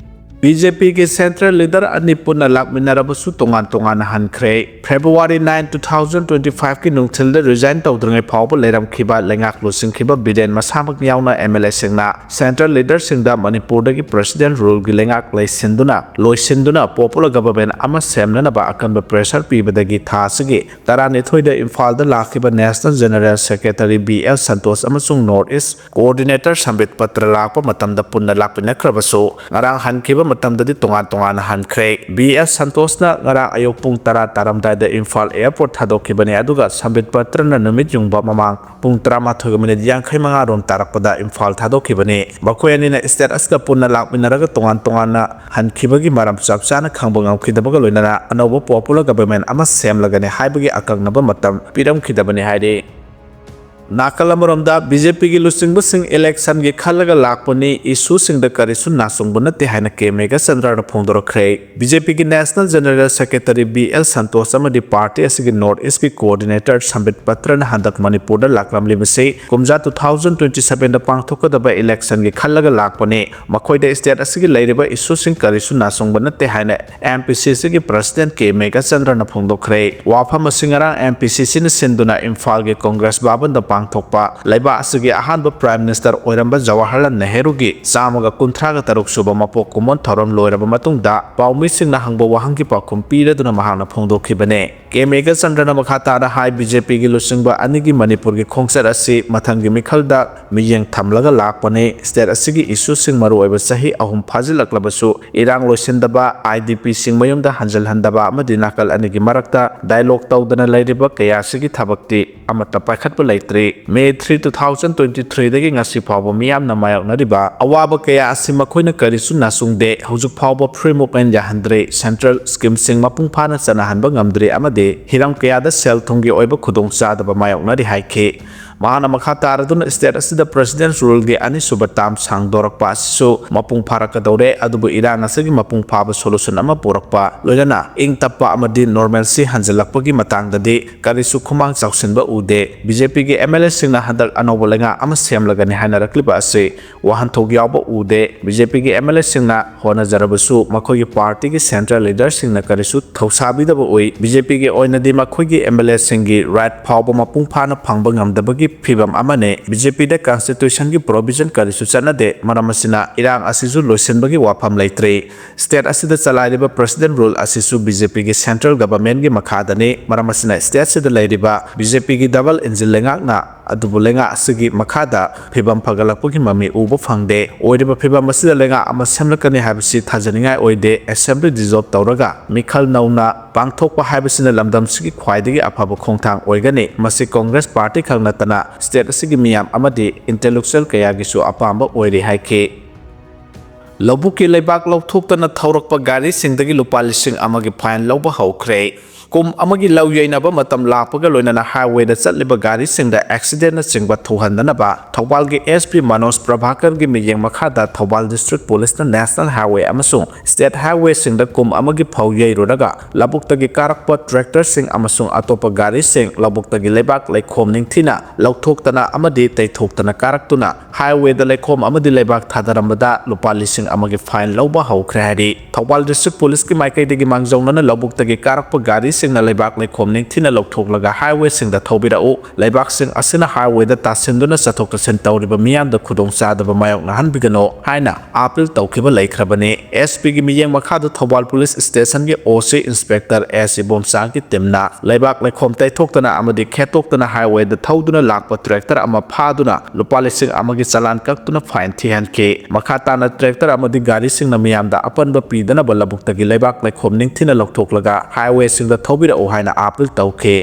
BJPꯒꯤ central leader ꯑꯅꯤ ꯄꯨꯟꯅ ꯂꯥꯛꯃꯤꯟꯅꯔꯕꯁꯨ ꯇꯣꯉꯥꯟ ꯇꯣꯉꯥꯟꯅ ꯍꯟꯈ꯭ꯔꯦ꯫ February nine, two thousand twenty fiveꯀꯤ ꯅꯨꯡꯊꯤꯜꯗ resign ꯇꯧꯗ꯭ꯔꯤꯉꯩ ꯐꯥꯎꯕ ꯂꯩꯔꯝꯈꯤꯕ ꯂꯩꯉꯥꯛ ꯂꯨꯆꯤꯡꯈꯤꯕ ꯕꯤꯔꯦꯟ ꯃꯁꯥꯃꯛ ꯌꯥꯎꯅ MLAꯁꯤꯡꯅ central leaderꯁꯤꯡꯗ ꯃꯅꯤꯄꯨꯔꯗꯒꯤ president ruleꯒꯤ ꯂꯩꯉꯥꯛ ꯂꯩꯁꯤꯟꯗꯨꯅ, ꯂꯣꯏꯁꯤꯟꯗꯨꯅ popular government ꯑꯃ ꯁꯦꯝꯅꯅꯕ ꯑꯀꯟꯕ pressure ꯄꯤꯕꯗꯒꯤ ꯊꯥ ꯑꯁꯤꯒꯤ ꯇꯔꯥꯅꯤꯊꯣꯏꯗ ꯏꯝꯐꯥꯜꯗ ꯂꯥꯛꯈꯤꯕ National General Secretary B L Santosh ꯑꯃꯁꯨꯡ North East Coordinator ꯁꯝꯕꯤꯠ ꯄꯇ꯭ꯔ ꯂꯥꯛꯄ ꯃꯇꯝꯗ ꯄꯨꯟꯅ ꯂꯥꯛꯃꯤꯟꯅꯈ꯭ꯔꯕꯁꯨ, ꯉꯔꯥꯡ ꯍꯟꯈꯤꯕ ꯃꯇꯝꯗꯗꯤ ꯇꯣꯉꯥꯟ ꯇꯣꯉꯥꯟꯅ ꯍꯟꯈ꯭ꯔꯦ꯫ B L ꯁꯟꯇꯣꯁꯅ ꯉꯔꯥꯡ ꯑꯌꯨꯛ ꯄꯨꯡ ꯇꯔꯥ ꯇꯥꯔꯝꯗꯥꯏꯗ ꯏꯝꯐꯥꯜ airport ꯊꯥꯗꯣꯛꯈꯤꯕꯅꯤ, ꯑꯗꯨꯒ ꯁꯝꯕꯤꯠ ꯄꯇ꯭ꯔꯅ ꯅꯨꯃꯤꯠ ꯌꯨꯡꯕ ꯃꯃꯥꯡ ꯄꯨꯡ ꯇꯔꯥꯃꯥꯊꯣꯏꯒ minute ꯌꯥꯡꯈꯩ ꯃꯉꯥ ꯔꯣꯝ ꯇꯥꯔꯛꯄꯗ ꯏꯝꯐꯥꯜ ꯊꯥꯗꯣꯛꯈꯤꯕꯅꯤ꯫ ꯃꯈꯣꯏ ꯑꯅꯤꯅ stateꯁꯀ ꯄꯨꯟꯅ ꯂꯥꯛꯃꯤꯟꯅꯔꯒ ꯇꯣꯉꯥꯟ ꯇꯣꯉꯥꯟꯅ ꯍꯟꯈꯤꯕꯒꯤ ꯃꯔꯝ ꯆꯞ ꯆꯥꯅ ꯈꯪꯕ ꯉꯝꯈꯤꯗꯕꯒ ꯂꯣꯏꯅꯅ ꯑꯅꯧꯕ popular government ꯑꯃ ꯁꯦꯝꯂꯒꯅꯤ ꯍꯥꯏꯕꯒꯤ ꯑꯀꯛꯅꯕ ꯃꯇꯝ ꯄꯤꯔꯝꯈꯤꯗꯕꯅꯤ ꯍꯥꯏꯔꯤ꯫ ꯅꯥꯀꯜ ꯑꯃꯔꯣꯝꯗ, ꯕꯤ ꯖꯦ ꯄꯤꯒꯤ ꯂꯨꯆꯤꯡꯕꯁꯤꯡ ꯏꯂꯦꯛꯁꯟꯒꯤ ꯈꯜꯂꯒ ꯂꯥꯛꯄꯅꯤ, ꯏꯁꯨꯁꯤꯡꯗ ꯀꯔꯤꯁꯨ ꯅꯥꯆꯨꯡꯕ ꯅꯠꯇꯦ ꯍꯥꯏꯅ ꯀꯦ ꯃꯦꯘꯆꯟꯗ꯭ꯔꯅ ꯐꯣꯡꯗꯣꯔꯛꯈ꯭ꯔꯦ꯫ ꯕꯤ ꯖꯦ ꯄꯤꯒꯤ national general secretary B L Santosh ꯑꯃꯗꯤ ꯄꯥꯔꯇꯤ ꯑꯁꯤꯒꯤ ꯅꯣꯔꯠ ꯏꯁꯀꯤ ꯀꯣꯑꯣꯔꯗꯤꯅꯦꯇꯔ ꯁꯝꯕꯤꯠ ꯄꯇ꯭ꯔꯅ ꯍꯟꯗꯛ ꯃꯅꯤꯄꯨꯔꯗ ꯂꯥꯛꯂꯝꯂꯤꯕꯁꯤ ꯀꯨꯝꯖꯥ ꯇꯨ ꯊꯥꯎꯖꯟ ꯇ꯭ꯋꯦꯟꯇꯤ ꯁꯚꯦꯟꯗ ꯄꯥꯡꯊꯣꯛꯀꯗꯕ ꯏꯂꯦꯛꯁꯟꯒꯤ ꯈꯜꯂꯒ ꯂꯥꯛꯄꯅꯤ꯫ ꯃꯈꯣꯏꯗ ꯁ꯭ꯇꯦꯠ ꯑꯁꯤꯒꯤ ꯂꯩꯔꯤꯕ ꯏꯁꯨꯁꯤꯡ ꯀꯔꯤꯁꯨ ꯅꯥꯆꯨꯡꯕ ꯅꯠꯇꯦ ꯍꯥꯏꯅ ꯑꯦꯝ ꯄꯤ ꯁꯤ ꯁꯤꯒꯤ ꯄ꯭ꯔꯁꯤꯗꯦꯟꯠ ꯀꯦ ꯃꯦꯘꯆꯟꯗ꯭ꯔꯅ ꯐꯣꯡꯗꯣꯛꯈ꯭ꯔꯦ꯫ ꯋꯥꯐꯝ ꯑꯁꯤ ꯉꯔꯥꯡ ꯑꯦꯝ ꯄꯤ ꯁꯤ ꯁꯤꯅ ꯁꯤꯟꯗꯨꯅ ꯏꯝꯐꯥꯜꯒꯤ ꯀꯣꯡꯒ꯭ꯔꯦꯁ ꯚꯕꯟꯗ ꯄꯥꯡꯊꯣꯛꯄ ꯂꯩꯕꯥꯛ ꯑꯁꯤꯒꯤ ꯑꯍꯥꯟꯕ ꯄ꯭ꯔꯥꯏꯝ ꯃꯤꯅꯤꯁꯇꯔ ꯑꯣꯏꯔꯝꯕ ꯖꯋꯥꯍꯔꯂꯥꯜ ꯅꯦꯍꯔꯨꯒꯤ ꯆꯥꯝꯃꯒ ꯀꯨꯟꯊ꯭ꯔꯥꯒ ꯇꯔꯨꯛ ꯁꯨꯕ ꯃꯄꯣꯛ ꯀꯨꯝꯑꯣꯟ ꯊꯧꯔꯝ ꯂꯣꯏꯔꯕ ꯃꯇꯨꯡꯗ ꯄꯥꯎꯃꯤꯁꯤꯡꯅ ꯍꯪꯕ ꯋꯥꯍꯪꯒꯤ ꯄꯥꯎꯈꯨꯝ ꯄꯤꯔꯗꯨꯅ ꯃꯍꯥꯛꯅ ꯐꯣꯡꯗꯣꯛꯈꯤꯕꯅꯦ꯫ ꯀꯦ ꯃꯦꯘꯆꯟꯗ꯭ꯔꯅ ꯃꯈꯥ ꯇꯥꯅ ꯍꯥꯏ, ꯕꯤ ꯖꯦ ꯄꯤꯒꯤ ꯂꯨꯆꯤꯡꯕ ꯑꯅꯤꯒꯤ ꯃꯅꯤꯄꯨꯔꯒꯤ ꯈꯣꯡꯆꯠ ꯑꯁꯤ ꯃꯊꯪꯒꯤ ꯃꯤꯈꯜꯗ ꯃꯤꯠꯌꯦꯡ ꯊꯝꯂꯒ ꯂꯥꯛꯄꯅꯤ꯫ ꯁ꯭ꯇꯦꯠ ꯑꯁꯤꯒꯤ ꯏꯁꯨꯁꯤꯡ, ꯃꯔꯨꯑꯣꯏꯕ ꯆꯍꯤ ꯑꯍꯨꯝ ꯐꯥꯖꯤꯜꯂꯛꯂꯕꯁꯨ ꯏꯔꯥꯡ ꯂꯣꯏꯁꯤꯟꯗꯕ, ꯑꯥꯏ ꯗꯤ ꯄꯤꯁꯤꯡ ꯃꯌꯨꯝꯗ ꯍꯟꯖꯤꯜꯍꯟꯗꯕ ꯑꯃꯗꯤ ꯅꯥꯀꯜ ꯑꯅꯤꯒꯤ ꯃꯔꯛꯇ ꯗꯥꯏꯂꯣꯒ ꯇꯧꯗꯅ ꯂꯩꯔꯤꯕ ꯀꯌꯥ ꯑꯁꯤꯒꯤ ꯊꯕꯛꯇꯤ ꯑꯃꯠꯇ ꯄꯥꯏꯈꯠꯄ ꯂꯩꯇ꯭ꯔꯤ꯫ May three, two thousand twenty ꯊ꯭ꯔꯤꯗꯒꯤ ꯉꯁꯤ ꯐꯥꯎꯕ ꯃꯤꯌꯥꯝꯅ ꯃꯥꯌꯣꯛꯅꯔꯤꯕ ꯑꯋꯥꯕ ꯀꯌꯥ ꯑꯁꯤ ꯃꯈꯣꯏꯅ ꯀꯔꯤꯁꯨ ꯅꯥꯆꯨꯡꯗꯦ꯫ ꯍꯧꯖꯤꯛ ꯐꯥꯎꯕ ꯐ꯭ꯔꯤ ꯃꯨꯚꯃꯦꯟꯠ ꯌꯥꯍꯟꯗ꯭ꯔꯤ꯫ ꯁꯦꯟꯇ꯭ꯔꯦꯜ ꯁ꯭ꯀꯤꯝꯁꯤꯡ ꯃꯄꯨꯡ ꯐꯥꯅ ꯆꯠꯅꯍꯟꯕ ꯉꯝꯗ꯭ꯔꯤ ꯑꯃꯗꯤ ꯍꯤꯔꯝ ꯀꯌꯥꯗ ꯁꯦꯜ ꯊꯨꯝꯒꯤ ꯑꯣꯏꯕ ꯈꯨꯗꯣꯡꯆꯥꯗꯕ ꯃꯥꯌꯣꯛꯅꯔꯤ ꯍꯥꯏꯈꯤ꯫ ꯃꯍꯥꯛꯅ ꯃꯈꯥ ꯇꯥꯔꯗꯨꯅ ꯁ꯭ꯇꯦꯠ ꯑꯁꯤꯗ ꯄ꯭ꯔꯁꯤꯗꯦꯟꯠ ꯔꯨꯜꯒꯤ ꯑꯅꯤꯁꯨꯕ ꯇꯥꯔꯝ ꯁꯥꯡꯗꯣꯔꯛꯄ ꯑꯁꯤꯁꯨ ꯃꯄꯨꯡ ꯐꯥꯔꯛꯀꯗꯧꯔꯦ, ꯑꯗꯨꯕꯨ ꯏꯔꯥꯡ ꯑꯁꯤꯒꯤ ꯃꯄꯨꯡ ꯐꯥꯕ ꯁꯣꯂꯨꯁꯟ ꯑꯃ ꯄꯨꯔꯛꯄ, ꯂꯣꯏꯅꯅ ꯏꯪ ꯇꯞꯄ ꯑꯃꯗꯤ ꯅꯣꯔꯃꯦꯜꯁꯤ ꯍꯟꯖꯤꯜꯂꯛꯄꯒꯤ ꯃꯇꯥꯡꯗꯗꯤ ꯀꯔꯤꯁꯨ ꯈꯨꯃꯥꯡ ꯆꯥꯎꯁꯤꯟꯕ ꯎꯗꯦ꯫ ꯕꯤ ꯖꯦ ꯄꯤꯒꯤ ꯑꯦꯝ ꯑꯦꯜ ꯑꯦꯁꯤꯡꯅ ꯍꯟꯗꯛ ꯑꯅꯧꯕ ꯂꯩꯉꯥꯛ ꯑꯃ ꯁꯦꯝꯂꯒꯅꯤ ꯍꯥꯏꯅꯔꯛꯂꯤꯕ ꯑꯁꯤ ꯋꯥꯍꯟꯊꯣꯛ ꯌꯥꯎꯕ ꯎꯗꯦ꯫ ꯕꯤ ꯖꯦ ꯄꯤꯒꯤ ꯑꯦꯝ ꯑꯦꯜ ꯑꯦꯁꯤꯡꯅ ꯍꯣꯠꯅꯖꯔꯕꯁꯨ ꯃꯈꯣꯏꯒꯤ ꯄꯥꯔꯇꯤꯒꯤ ꯁꯦꯟꯇ꯭ꯔꯦꯜ ꯂꯤꯗꯔꯁꯤꯡꯅ ꯀꯔꯤꯁꯨ ꯊꯧꯁꯥꯕꯤꯗꯕ ꯎꯏ꯫ ꯕꯤ ꯖꯦ ꯄꯤꯒꯤ ꯑꯣꯏꯅꯗꯤ ꯃꯈꯣꯏꯒꯤ ꯑꯦꯝ ꯑꯦꯜ ꯑꯦꯁꯤꯡꯒꯤ ꯔꯥꯏꯠ ꯐꯥꯎꯕ ꯃꯄꯨꯡ ꯐꯥꯅ ꯐꯪꯕ ꯉꯝꯗꯕꯒꯤ ꯐꯤꯕꯝ ꯑꯃꯅꯤ꯫ ꯕꯤ ꯖꯦ ꯄꯤꯗ ꯀꯟꯁꯇꯤꯇ꯭ꯌꯨꯁꯟꯒꯤ ꯄ꯭ꯔꯣꯚꯤꯖꯟ ꯀꯔꯤꯁꯨ ꯆꯠꯅꯗꯦ꯫ ꯃꯔꯝ ꯑꯁꯤꯅ ꯏꯔꯥꯡ ꯑꯁꯤꯁꯨ ꯂꯣꯏꯁꯤꯟꯕꯒꯤ ꯋꯥꯐꯝ ꯂꯩꯇ꯭ꯔꯤ꯫ ꯁ꯭ꯇꯦꯠ ꯑꯁꯤꯗ ꯆꯂꯥꯏꯔꯤꯕ ꯄ꯭ꯔꯁꯤꯗꯦꯟꯠ ꯔꯨꯜ ꯑꯁꯤꯁꯨ ꯕꯤ ꯖꯦ ꯄꯤꯒꯤ ꯁꯦꯟꯇ꯭ꯔꯦꯜ ꯒꯚꯔꯟꯃꯦꯟꯠꯀꯤ ꯃꯈꯥꯗꯅꯤ꯫ ꯃꯔꯝ ꯑꯁꯤꯅ ꯁ꯭ꯇꯦꯠ ꯑꯁꯤꯗ ꯂꯩꯔꯤꯕ ꯕꯤ ꯖꯦ ꯄꯤꯒꯤ ꯗꯕꯜ ꯏꯟꯖꯤꯟ ꯂꯩꯉꯥꯛꯅ ꯑꯗꯨꯕꯨ ꯂꯩꯉꯥꯛ ꯑꯁꯤꯒꯤ ꯃꯈꯥꯗ ꯐꯤꯕꯝ ꯐꯒꯠꯂꯛꯄꯒꯤ ꯃꯃꯤ ꯎꯕ ꯐꯪꯗꯦ꯫ ꯑꯣꯏꯔꯤꯕ ꯐꯤꯕꯝ ꯑꯁꯤꯗ ꯂꯩꯉꯥꯛ ꯑꯃ ꯁꯦꯝꯂꯛꯀꯅꯤ ꯍꯥꯏꯕꯁꯤ ꯊꯥꯖꯅꯤꯡꯉꯥꯏ ꯑꯣꯏꯗꯦ꯫ ꯑꯦꯁꯦꯝꯕ꯭ꯂꯤ ꯗꯤꯖꯣꯜꯕ ꯇꯧꯔꯒ ꯃꯤꯈꯜ ꯅꯧꯅ ꯄꯥꯡꯊꯣꯛꯄ ꯍꯥꯏꯕꯁꯤꯅ ꯂꯝꯗꯝꯁꯤꯒꯤ ꯈ꯭ꯋꯥꯏꯗꯒꯤ ꯑꯐꯕ ꯈꯣꯡꯊꯥꯡ ꯑꯣꯏꯒꯅꯤ꯫ ꯃꯁꯤ ꯀꯣꯡꯒ꯭ꯔꯦꯁ ꯄꯥꯔꯇꯤ ꯈꯛ ꯅꯠꯇꯅ ꯁ꯭ꯇꯦꯠ ꯑꯁꯤꯒꯤ ꯃꯤꯌꯥꯝ ꯑꯃꯗꯤ ꯏꯟꯇꯦꯂꯦꯛꯆꯨꯑꯦꯜ ꯀꯌꯥꯒꯤꯁꯨ ꯑꯄꯥꯝꯕ ꯑꯣꯏꯔꯤ ꯍꯥꯏꯈꯤ꯫ ꯂꯧꯕꯨꯛꯀꯤ ꯂꯩꯕꯥꯛ ꯂꯧꯊꯣꯛꯇꯅ ꯊꯧꯔꯛꯄ ꯒꯥꯔꯤꯁꯤꯡꯗꯒꯤ ꯂꯨꯄꯥ ꯂꯤꯁꯤꯡ ꯑꯃꯒꯤ ꯐꯥꯏꯟ ꯂꯧꯕ ꯍꯧꯈ꯭ꯔꯦ꯫ ꯀꯨꯝ ꯑꯃꯒꯤ ꯂꯧ ꯌꯩꯅꯕ ꯃꯇꯝ ꯂꯥꯛꯄꯒ ꯂꯣꯏꯅꯅ highwayꯗ ꯆꯠꯂꯤꯕ ꯒꯥꯔꯤꯁꯤꯡꯗ accidentꯅꯆꯤꯡꯕ ꯊꯣꯛꯍꯟꯗꯅꯕ ꯊꯧꯕꯥꯜꯒꯤ SP ꯃꯅꯣꯖ ꯄ꯭ꯔꯚꯥꯀꯔꯒꯤ ꯃꯤꯠꯌꯦꯡ ꯃꯈꯥꯗ ꯊꯧꯕꯥꯜ district policeꯅ national highway ꯑꯃꯁꯨꯡ state highwayꯁꯤꯡꯗ ꯀꯨꯝ ꯑꯃꯒꯤ ꯐꯧ ꯌꯩꯔꯨꯔꯒ ꯂꯧꯕꯨꯛꯇꯒꯤ ꯀꯥꯔꯛꯄ tractorꯁꯤꯡ ꯑꯃꯁꯨꯡ ꯑꯇꯣꯞꯄ ꯒꯥꯔꯤꯁꯤꯡ ꯂꯧꯕꯨꯛꯇꯒꯤ ꯂꯩꯕꯥꯛ ꯂꯩꯈꯣꯝ ꯅꯤꯡꯊꯤꯅ ꯂꯧꯊꯣꯛꯇꯅ ꯑꯃꯗꯤ ꯇꯩꯊꯣꯛꯇꯅ ꯀꯥꯔꯛꯇꯨꯅ highwayꯗ ꯂꯩꯈꯣꯝ ꯑꯃꯗꯤ ꯂꯩꯕꯥꯛ ꯊꯥꯗꯔꯝꯕꯗ ꯂꯨꯄꯥ ꯂꯤꯁꯤꯡ ꯑꯃꯒꯤ fine ꯂꯧꯕ ꯍꯧꯈ꯭ꯔꯦ ꯍꯥꯏꯔꯤ꯫ ꯊꯧꯕꯥꯜ district policeꯀꯤ ꯃꯥꯏꯀꯩꯗꯒꯤ ꯃꯥꯡꯖꯧꯅꯅ ꯂꯧꯕꯨꯛꯇꯒꯤ ꯀꯥꯔꯛꯄ ꯒꯥꯔꯤꯁꯤꯡꯅ ꯂꯩꯕꯥꯛ ꯂꯩꯈꯣꯝ ꯅꯤꯡꯊꯤꯅ ꯂꯧꯊꯣꯛꯂꯒ highwayꯁꯤꯡꯗ ꯊꯧꯕꯤꯔꯛꯎ, ꯂꯩꯕꯥꯛꯁꯤꯡ ꯑꯁꯤꯅ highwayꯗ ꯇꯥꯁꯤꯟꯗꯨꯅ ꯆꯠꯊꯣꯛ ꯆꯠꯁꯤꯟ ꯇꯧꯔꯤꯕ ꯃꯤꯌꯥꯝꯗ ꯈꯨꯗꯣꯡꯆꯥꯗꯕ ꯃꯥꯌꯣꯛꯅꯍꯟꯕꯤꯒꯅꯨ ꯍꯥꯏꯅ appeal ꯇꯧꯈꯤꯕ ꯂꯩꯈ꯭ꯔꯕꯅꯤ꯫ SPꯒꯤ ꯃꯤꯠꯌꯦꯡ ꯃꯈꯥꯗ Thoubal police stationꯒꯤ OC inspector S ꯏꯕꯣꯝꯆꯥꯒꯤ teamꯅ ꯂꯩꯕꯥꯛ ꯂꯩꯈꯣꯝ ꯇꯩꯊꯣꯛꯇꯅ ꯑꯃꯗꯤ ꯈꯦꯠꯇꯣꯛꯇꯅ highwayꯗ ꯊꯧꯗꯨꯅ ꯂꯥꯛꯄ tractor ꯑꯃ ꯐꯥꯗꯨꯅ ꯂꯨꯄꯥ ꯂꯤꯁꯤꯡ ꯑꯃꯒꯤ ꯆꯂꯥꯟ ꯀꯛꯇꯨꯅ fine ꯊꯤꯍꯟꯈꯤ꯫ ꯃꯈꯥ ꯇꯥꯅ tractor ꯑꯃꯗꯤ ꯒꯥꯔꯤꯁꯤꯡꯅ ꯃꯤꯌꯥꯝꯗ ꯑꯄꯟꯕ ꯄꯤꯗꯅꯕ ꯂꯧꯕꯨꯛꯇꯒꯤ ꯂꯩꯕꯥꯛ ꯂꯩꯈꯣꯝ ꯅꯤꯡꯊꯤꯅ ꯂꯧꯊꯣꯛꯂꯒ highwayꯁꯤꯡꯗ ꯊꯧꯕꯤꯔꯛꯎ ꯍꯥꯏꯅ appeal ꯇꯧꯈꯤ꯫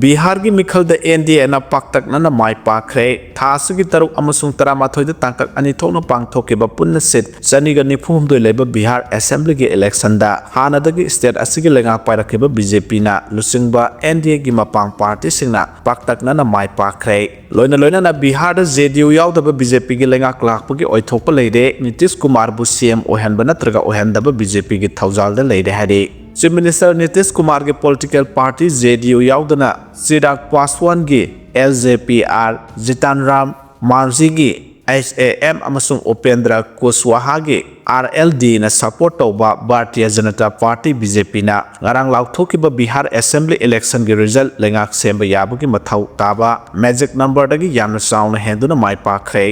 ꯕꯤꯍꯥꯔꯒꯤ ꯃꯤꯈꯜꯗ NDAꯅ ꯄꯥꯛꯇꯛꯅꯅ ꯃꯥꯏ ꯄꯥꯛꯈ꯭ꯔꯦ꯫ ꯊꯥ ꯑꯁꯤꯒꯤ ꯇꯔꯨꯛ ꯑꯃꯁꯨꯡ ꯇꯔꯥꯃꯥꯊꯣꯏꯗ ꯇꯥꯡꯀꯛ ꯑꯅꯤ ꯊꯣꯛꯅ ꯄꯥꯡꯊꯣꯛꯈꯤꯕ ꯄꯨꯟꯅ seat ꯆꯅꯤꯒ ꯅꯤꯐꯨ ꯍꯨꯝꯗꯣꯏ ꯂꯩꯕ ꯕꯤꯍꯥꯔ assemblyꯒꯤ electionꯗ ꯍꯥꯟꯅꯗꯒꯤ state ꯑꯁꯤꯒꯤ ꯂꯩꯉꯥꯛ ꯄꯥꯏꯔꯛꯈꯤꯕ BJPꯅ ꯂꯨꯆꯤꯡꯕ NDAꯒꯤ ꯃꯄꯥꯡ partyꯁꯤꯡꯅ ꯄꯥꯛꯇꯛꯅꯅ ꯃꯥꯏ ꯄꯥꯛꯈ꯭ꯔꯦ꯫ ꯂꯣꯏꯅ ꯂꯣꯏꯅꯅ ꯕꯤꯍꯥꯔꯗ JDU ꯌꯥꯎꯗꯕ BJPꯒꯤ ꯂꯩꯉꯥꯛ ꯂꯥꯛꯄꯒꯤ ꯑꯣꯏꯊꯣꯛꯄ ꯂꯩꯔꯦ꯫ ꯅꯤꯇꯤꯁ ꯀꯨꯃꯥꯔꯕꯨ CM ꯑꯣꯏꯍꯟꯕ ꯅꯠꯇ꯭ꯔꯒ ꯑꯣꯏꯍꯟꯗꯕ BJPꯒꯤ ꯊꯧꯖꯥꯜꯗ ꯂꯩꯔꯦ ꯍꯥꯏꯔꯤ꯫ Chief Minister Nitish ꯀꯨꯃꯥꯔꯒꯤ political party JDU ꯌꯥꯎꯗꯅ ꯆꯤꯔꯥꯒ ꯄꯥꯁꯋꯥꯟꯒꯤ LJP, R ꯖꯤꯇꯥꯟ ꯔꯥꯝ ꯃꯥꯟꯖꯤꯒꯤ HAM ꯑꯃꯁꯨꯡ ꯎꯄꯦꯟꯗ꯭ꯔ ꯀꯨꯁꯋꯥꯍꯥꯒꯤ RLDꯅ support ꯇꯧꯕ ꯚꯥꯔꯇꯤꯌ ꯖꯅꯇꯥ party BJPꯅ ꯉꯔꯥꯡ ꯂꯥꯎꯊꯣꯛꯈꯤꯕ ꯕꯤꯍꯥꯔ assembly electionꯒꯤ result ꯂꯩꯉꯥꯛ ꯁꯦꯝꯕ ꯌꯥꯕꯒꯤ ꯃꯊꯧ ꯇꯥꯕ magic numberꯗꯒꯤ ꯌꯥꯝꯅ ꯆꯥꯎꯅ ꯍꯦꯟꯗꯨꯅ ꯃꯥꯏ ꯄꯥꯛꯈ꯭ꯔꯦ꯫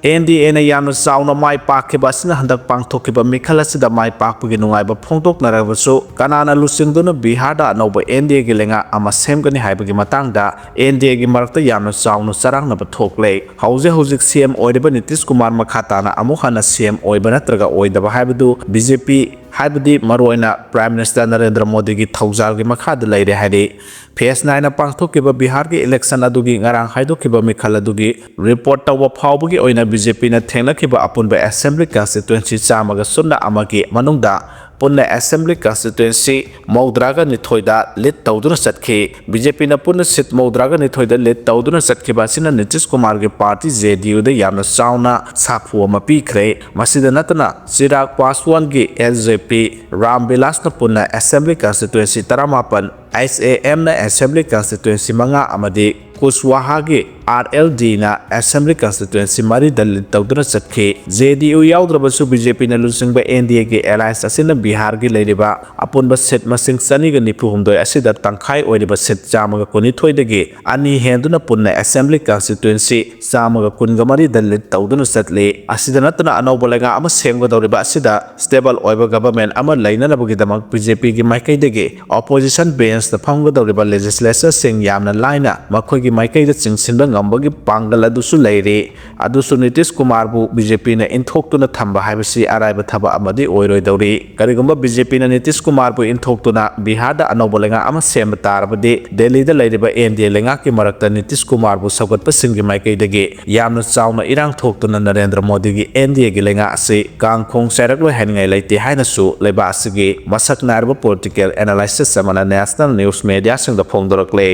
NDAꯅ ꯌꯥꯝꯅ ꯆꯥꯎꯅ ꯃꯥꯏ ꯄꯥꯛꯈꯤꯕ ꯑꯁꯤꯅ ꯍꯟꯗꯛ ꯄꯥꯡꯊꯣꯛꯈꯤꯕ ꯃꯤꯈꯜ ꯑꯁꯤꯗ ꯃꯥꯏ ꯄꯥꯛꯄꯒꯤ ꯅꯨꯡꯉꯥꯏꯕ ꯐꯣꯡꯗꯣꯛꯅꯔꯕꯁꯨ, ꯀꯅꯥꯅ ꯂꯨꯆꯤꯡꯗꯨꯅ ꯕꯤꯍꯥꯔꯗ ꯑꯅꯧꯕ NDAꯒꯤ ꯂꯩꯉꯥꯛ ꯑꯃ ꯁꯦꯝꯒꯅꯤ ꯍꯥꯏꯕꯒꯤ ꯃꯇꯥꯡꯗ NDAꯒꯤ ꯃꯔꯛꯇ ꯌꯥꯝꯅ ꯆꯥꯎꯅ ꯆꯔꯥꯡꯅꯕ ꯊꯣꯛꯂꯦ꯫ ꯍꯧꯖꯤꯛ ꯍꯧꯖꯤꯛ CM ꯑꯣꯏꯔꯤꯕ ꯅꯤꯇꯤꯁ ꯀꯨꯃꯥꯔ ꯃꯈꯥ ꯇꯥꯅ ꯑꯃꯨꯛ ꯍꯟꯅ CM ꯑꯣꯏꯕ ꯅꯠꯇ꯭ꯔꯒ ꯑꯣꯏꯗꯕ ꯍꯥꯏꯕꯗꯨ BJP, ꯍꯥꯏꯕꯗꯤ ꯃꯔꯨꯑꯣꯏꯅ Prime Minister ꯅꯔꯦꯟꯗ꯭ꯔ ꯃꯣꯗꯤꯒꯤ ꯊꯧꯖꯥꯜꯒꯤ ꯃꯈꯥꯗ ꯂꯩꯔꯦ ꯍꯥꯏꯔꯤ꯫ Phase nine ꯄꯥꯡꯊꯣꯛꯈꯤꯕ ꯕꯤꯍꯥꯔꯒꯤ election ꯑꯗꯨꯒꯤ ꯉꯔꯥꯡ ꯍꯥꯏꯗꯣꯛꯈꯤꯕ ꯃꯤꯈꯜ ꯑꯗꯨꯒꯤ report ꯇꯧꯕ ꯐꯥꯎꯕꯒꯤ ꯑꯣꯏꯅ BJPꯅ ꯊꯦꯡꯅꯈꯤꯕ ꯑꯄꯨꯟꯕ assembly constituency ꯆꯥꯝꯃꯒ ꯁꯨꯞꯅ ꯑꯃꯒꯤ ꯃꯅꯨꯡꯗ ꯄꯨꯟꯅ assembly constituency ꯃꯧꯗ꯭ꯔꯥꯒ ꯅꯤꯊꯣꯏꯗ lead ꯇꯧꯗꯨꯅ ꯆꯠꯈꯤ꯫ ꯕꯤ ꯖꯦ ꯄꯤꯅ ꯄꯨꯟꯅ seat ꯃꯧꯗ꯭ꯔꯥꯒ ꯅꯤꯊꯣꯏꯗ lead ꯇꯧꯗꯨꯅ ꯆꯠꯈꯤꯕ ꯑꯁꯤꯅ ꯅꯤꯇꯤꯁ ꯀꯨꯃꯥꯔꯒꯤ party ꯖꯦ ꯗꯤ ꯌꯨꯗ ꯌꯥꯝꯅ ꯆꯥꯎꯅ ꯁꯥꯐꯨ ꯑꯃ ꯄꯤꯈ꯭ꯔꯦ꯫ ꯃꯁꯤꯗ ꯅꯠꯇꯅ ꯆꯤꯔꯥꯒ ꯄꯥꯁꯋꯥꯟꯒꯤ ꯑꯦꯜ ꯖꯦ ꯄꯤ, ꯔꯥꯝ ꯕꯤꯂꯥꯁꯅ ꯄꯨꯟꯅ assembly constituency ꯇꯔꯥꯃꯥꯄꯟ, ꯑꯥꯏ ꯑꯦꯁ ꯑꯦ ꯑꯦꯝꯅ assembly constituency ꯃꯉꯥ ꯑꯃꯗꯤ ꯀꯨꯁꯋꯥꯍꯥꯒꯤ ꯑꯥꯔ ꯑꯦꯜ ꯗꯤꯅ assembly constituency ꯃꯔꯤꯗ lead ꯇꯧꯗꯨꯅ ꯆꯠꯈꯤ꯫ ꯖꯦ ꯗꯤ ꯌꯨ ꯌꯥꯎꯗ꯭ꯔꯕꯁꯨ ꯕꯤ ꯖꯦ ꯄꯤꯅ ꯂꯨꯆꯤꯡꯕ ꯑꯦꯟ ꯗꯤ ꯑꯦꯒꯤ alliance ꯑꯁꯤꯅ ꯕꯤꯍꯥꯔꯒꯤ ꯂꯩꯔꯤꯕ ꯑꯄꯨꯟꯕ seat ꯃꯁꯤꯡ ꯆꯅꯤꯒ ꯅꯤꯐꯨ ꯍꯨꯝꯗꯣꯏ ꯑꯁꯤꯗ ꯇꯪꯈꯥꯏ ꯑꯣꯏꯔꯤꯕ seat ꯆꯥꯝꯃꯒ ꯀꯨꯟꯅꯤꯊꯣꯏꯗꯒꯤ ꯑꯅꯤ ꯍꯦꯟꯗꯨꯅ ꯄꯨꯟꯅ assembly constituency ꯆꯥꯝꯃꯒ ꯀꯨꯟꯒ ꯃꯔꯤꯗ lead ꯇꯧꯗꯨꯅ ꯆꯠꯂꯤ꯫ ꯑꯁꯤꯗ ꯅꯠꯇꯅ ꯑꯅꯧꯕ ꯂꯩꯉꯥꯛ ꯑꯃ ꯁꯦꯝꯒꯗꯧꯔꯤꯕ ꯑꯁꯤꯗ stable ꯑꯣꯏꯕ government ꯑꯃ ꯂꯩꯅꯅꯕꯒꯤꯗꯃꯛ ꯕꯤ ꯖꯦ ꯄꯤꯒꯤ ꯃꯥꯏꯀꯩꯗꯒꯤ opposition benchꯇ ꯐꯝꯒꯗꯧꯔꯤꯕ legislatorꯁꯤꯡ ꯌꯥꯝꯅ ꯂꯥꯏꯅ ꯃꯈꯣꯏꯒꯤ ꯃꯥꯏꯀꯩꯗ ꯆꯤꯡꯁꯤꯟꯕ ꯉꯝꯕꯒꯤ ꯄꯥꯡꯒꯜ ꯑꯗꯨꯁꯨ ꯂꯩꯔꯤ꯫ ꯑꯗꯨꯁꯨ ꯅꯤꯇꯤꯁ ꯀꯨꯃꯥꯔꯕꯨ ꯕꯤ ꯖꯦ ꯄꯤꯅ ꯏꯟꯊꯣꯛꯇꯨꯅ ꯊꯝꯕ ꯍꯥꯏꯕꯁꯤ ꯑꯔꯥꯏꯕ ꯊꯕꯛ ꯑꯃꯗꯤ ꯑꯣꯏꯔꯣꯏꯗꯧꯔꯤ꯫ ꯀꯔꯤꯒꯨꯝꯕ ꯕꯤ ꯖꯦ ꯄꯤꯅ ꯅꯤꯇꯤꯁ ꯀꯨꯃꯥꯔꯕꯨ ꯏꯟꯊꯣꯛꯇꯨꯅ ꯕꯤꯍꯥꯔꯗ ꯑꯅꯧꯕ ꯂꯩꯉꯥꯛ ꯑꯃ ꯁꯦꯝꯕ ꯇꯥꯔꯕꯗꯤ, ꯗꯦꯜꯂꯤꯗ ꯂꯩꯔꯤꯕ ꯑꯦꯟ ꯗꯤ ꯑꯦ ꯂꯩꯉꯥꯛꯀꯤ ꯃꯔꯛꯇ ꯅꯤꯇꯤꯁ ꯀꯨꯃꯥꯔꯕꯨ ꯁꯧꯒꯠꯄꯁꯤꯡꯒꯤ ꯃꯥꯏꯀꯩꯗꯒꯤ ꯌꯥꯝꯅ ꯆꯥꯎꯅ ꯏꯔꯥꯡ ꯊꯣꯛꯇꯨꯅ ꯅꯔꯦꯟꯗ꯭ꯔ ꯃꯣꯗꯤꯒꯤ ꯑꯦꯟ ꯗꯤ ꯑꯦꯒꯤ ꯂꯩꯉꯥꯛ ꯑꯁꯤ ꯀꯥꯡ ꯈꯣꯡ ꯆꯥꯏꯔꯛꯂꯣꯏ ꯍꯥꯏꯅꯤꯡꯉꯥꯏ ꯂꯩꯇꯦ ꯍꯥꯏꯅꯁꯨ ꯂꯩꯕꯥꯛ ꯑꯁꯤꯒꯤ ꯃꯁꯛ ꯅꯥꯏꯔꯕ political analysis ꯑꯃꯅ national news mediaꯁꯤꯡꯗ ꯐꯣꯡꯗꯣꯔꯛꯂꯦ꯫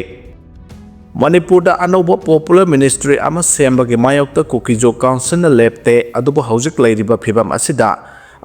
ꯃꯅꯤꯄꯨꯔꯗ ꯑꯅꯧꯕ popular ministry ꯑꯃ ꯁꯦꯝꯕꯒꯤ ꯃꯥꯌꯣꯛꯇ ꯀꯨꯀꯤꯖꯣ councilꯅ ꯂꯦꯞꯇꯦ꯫ ꯑꯗꯨꯕꯨ ꯍꯧꯖꯤꯛ ꯂꯩꯔꯤꯕ ꯐꯤꯕꯝ ꯑꯁꯤꯗ